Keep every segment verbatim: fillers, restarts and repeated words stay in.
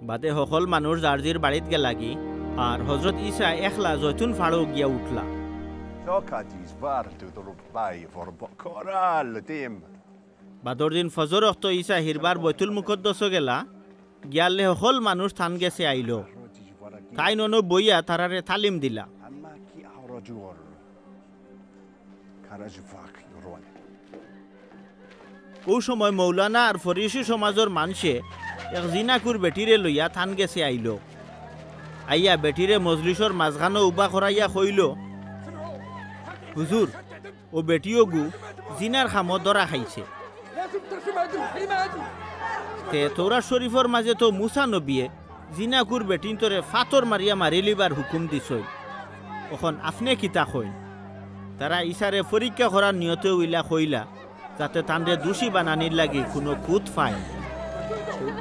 বাদে হকল মানুষ যার জির বাড়িত গেলাগি, আর হজরত ইছা একলা জৈতুন ফাড়ো গিয়া উঠলা। বাদর দিন ফজর অক্ত ইছা হিরবার বৈতুল মুকদ্দসো গেলা, গিয়ালে হকল মানুষ তান গেছে আইলো। তাইন অনো বইয়া তারারে তালিম দিলা। অউ সময় মৌলানা আর ফরিসি সমাজর মানষে এক জিনাকুর বেটিরে লইয়া তান গেছে আইলো। আইয়া বেটিরে মজলিসর মাঝখানো উবা করাইয়া কইলো, "হুজুর, অউ বেটিওগু জিনার কামো ধরা খাইছে। তে তৌরাত শরীফর মাঝে তো মুসা নবিয়ে জিনাকুর বেটিন্তরে ফাতর মারিয়া মারিলিবার হুকুম দিছইন। অখন আপনে কিতা কইন?" তারা ইছারে পরীক্ষা করার নিয়তে অইলা কইলা, যাতে তানরে দোষী বানানির লাগি কুনু খুঁত পায়।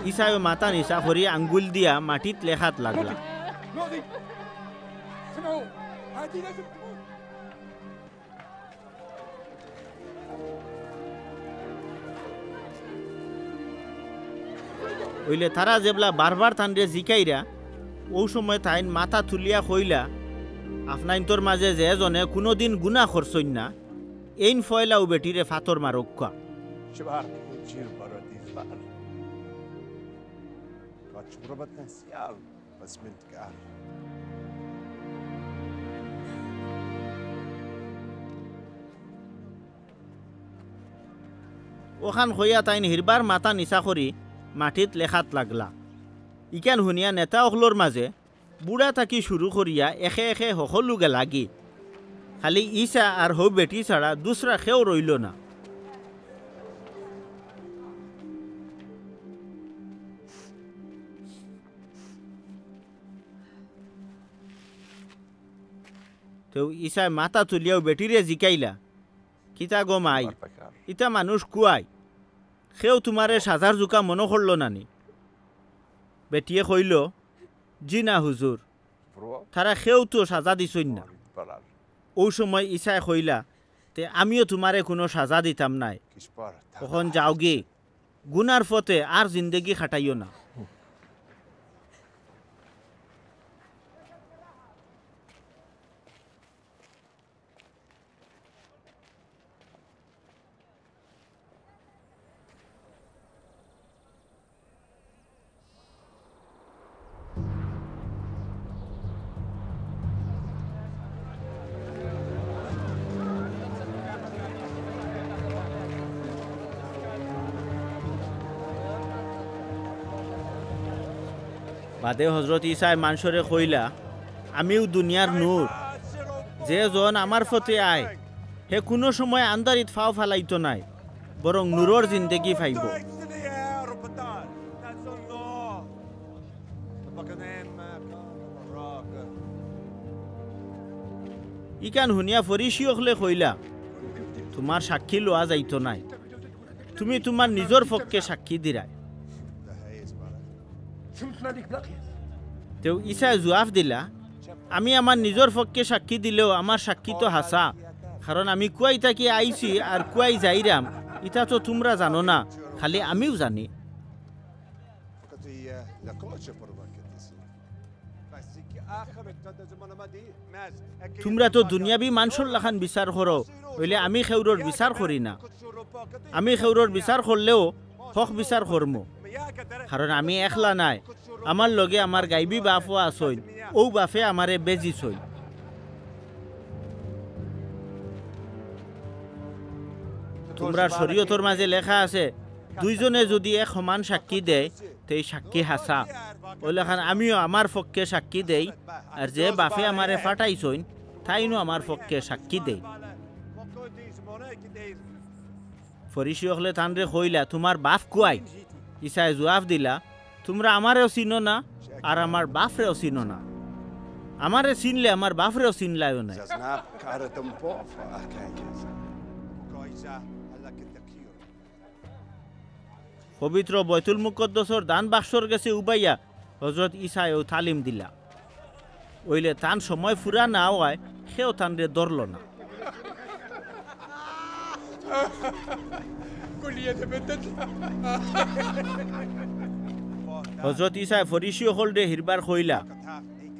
ইছায়ও মাথা নিচা করি আঙ্গুল দিয়া মাটিত লেখাত লাগলা। অইলে তারা যেবলা বারবার তানরে জিকাইরা, অউ সময় তাইন মাথা তুলিয়া কইলা, "আপনাইন্তর মাঝে যে জনে কুনুদিন গুনা করছইন না, এইন ফয়লা অউ বেটিরে ফাতর মারউক্কা।" অখান কইয়া তাইন হিরবার মাথা নিচা করি মাটিত লেখাত লাগলা। ইখান হুনিয়া নেতা অকলর মাঝে বুড়া থাকি শুরু করিয়া একে একে হকলউ গেলাগি। খালি ইছা আর হউ বেটি ছাড়া দুসরা কেউ রইলো না। তেউ ইছায় মাথা তুলিয়া অউ বেটিরে জিকাইলা, "কিতা গো মাই, ইতা মানুষ কুয়াই? কেউ তুমারে সাজার জুকা মনো করলো না নি?" বেটিয়ে কইলো, "জি না হুজুর, তারা কেউ তো সাজা দিছইন না।" অউ সময় ইছায় কইলা, "তে আমিও তুমারে কুনু সাজা দিতাম নায়। অখন যাওগি, গুনার পথে আর জিন্দেগি খাটাইও না।" বাদে হজরত ইছায় মানষরে কইলা, "আমিউ দুনিয়ার নূর। যে জন আমার পথে আয়, হে কুনু সময় আন্দারিত ফাও ফালাইতো নায়, বরং নূরর জিন্দেগি পাইবো।" ইখান হুনিয়া ফরিসি অকলে কইলা, "তুমার সাক্ষী লওয়া যাইতো নায়, তুমি তুমার নিজর পক্ষে সাক্ষী দিরায়।" তেউ ইছায় জুয়াফ দিলা, "আমি আমার নিজর পক্ষে সাক্ষী দিলেও আমার সাক্ষী তো হাছা, কারণ আমি কুয়াই থাকি আইছি আর কুয়াই যাইরাম, ইতা তো তুমরা জানো না, খালি আমিউ জানি। তুমরা তো দুনিয়াবি মানষর লাখান বিচার করো, অইলে আমি কেউরর বিচার করি না। আমি কেউরর বিচার করলেও হক বিচার করমু, কারণ আমি একলা নায়, আমার লগে আমার গাইবি বাফও আছইন, অউ বাফে আমারে বেজিছইন। তুমরার শরীয়তর মাঝে লেখা আছে, দুইজনে যুদি এক সমান সাক্ষী দেয়, তে ই সাক্ষী হাছা। অউ লাখান আমিও আমার পক্ষে সাক্ষী দেই, আর যে বাফে আমারে ফাটাইছইন, তাইনও আমার পক্ষে সাক্ষী দেইন।" ফরিসি অকলে তানরে কইলা, "তুমার বাফ কুয়াই?" ইছায় জুয়াফ দিলা, "তুমরা আমারেও চিনো না, আর আমার বাফরেও চিনো না। আমারে চিনলে আমার বাফরেও চিনলায়ও নায়।" পবিত্র বয়তুল মুকদ্দসর দান বাক্সর গেছে উবাইয়া হজরত ইছায়ও তালিম দিলা। অইলে তান সময় ফুরা না অওয়ায় কেউ তানরে ধরলো না। হজরত ইছায় ফরিশী অকলরে হিরবার কইলা,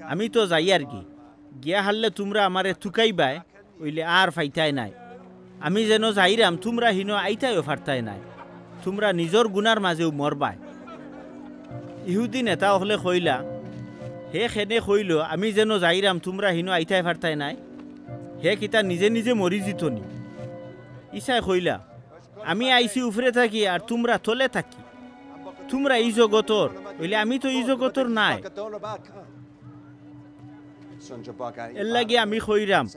"আমি তো যাইয়ারগি, গিয়া হারলে তুমরা আমারে তুকাইবায়, অইলে আর পাইতায় নায়। আমি যেন যাইরাম, তুমরা হিনো আইতায়ও পারতায় নায়। তুমরা নিজর গুনার মাজেউ মরবায়।" ইহুদি নেতা অকলে কইলা, "হে কেনে কইলো, আমি যেন যাইরাম, তুমরা হিনো আইতায় পারতায় নায়? হে কিতা নিজে নিজে মরি যিতো নি?" ইছায় কইলা, "আমি আইছি উপরে থাকি, আর তুমরা তলে থাকি। তুমরা ই জগতর, অইলে আমি তো ই জগতর নায়। এরলাগি আমি কইরাম,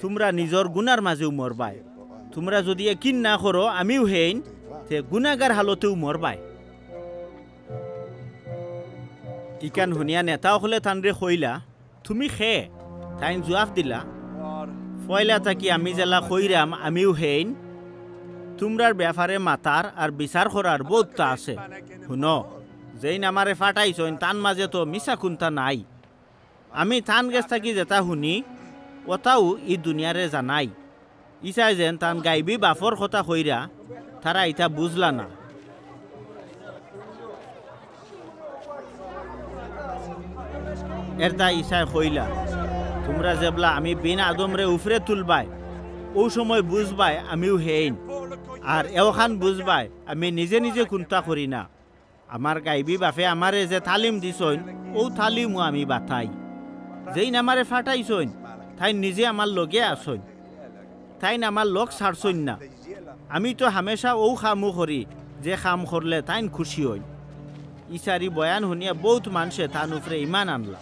তুমরা নিজর গুনার মাজেউ মরবায়। তুমরা যুদি একিন না করো, আমিও হেইন, তে গুনাগার হালতেউ মরবায়।" ইখান হুনিয়া নেতা অকলে তানরে কইলা, "তুমি কে?" তাইন জুয়াপ দিলা, "পয়লা থাকি আমি যেলা কইরাম, আমিও হেইন। তুমরার বেয়াপারে মাতার আর বিচার করার বউততা আছে। হুনো, যেইন আমারে পাঠাইছইন, তান মাজে তো মিছা কুন্তা নাই। আমি তান গেছ থাকি যেতা হুনি, অতাউ ই দুনিয়ারে জানাই।" ইছায় যেন তান গাইবি বাফর কথা কইরা, তারা ইতা বুঝলা না। এরদায় ইছায় কইলা, "তুমরা যেবলা আমি বিন আদমরে উপরে তুলবায়, অউ সময় বুঝবায় আমিও হেইন। আর এওখান বুঝবায় আমি নিজে নিজে কুন্তা করি না। আমার গাইবি বাফে আমারে যে তালিম দিছইন, অউ তালিমও আমি বাতাই। যেইন আমারে পাঠাইছইন, তাইন নিজে আমার লগে আছইন। তাইন আমার লগ ছাড়ছইন না। আমি তো হামেশা অউ কামউ করি, যে কাম করলে তাইন খুশি অইন।" ইছার ই বয়ান হুনিয়া বউত মানষে তান উপরে ইমান আনলা।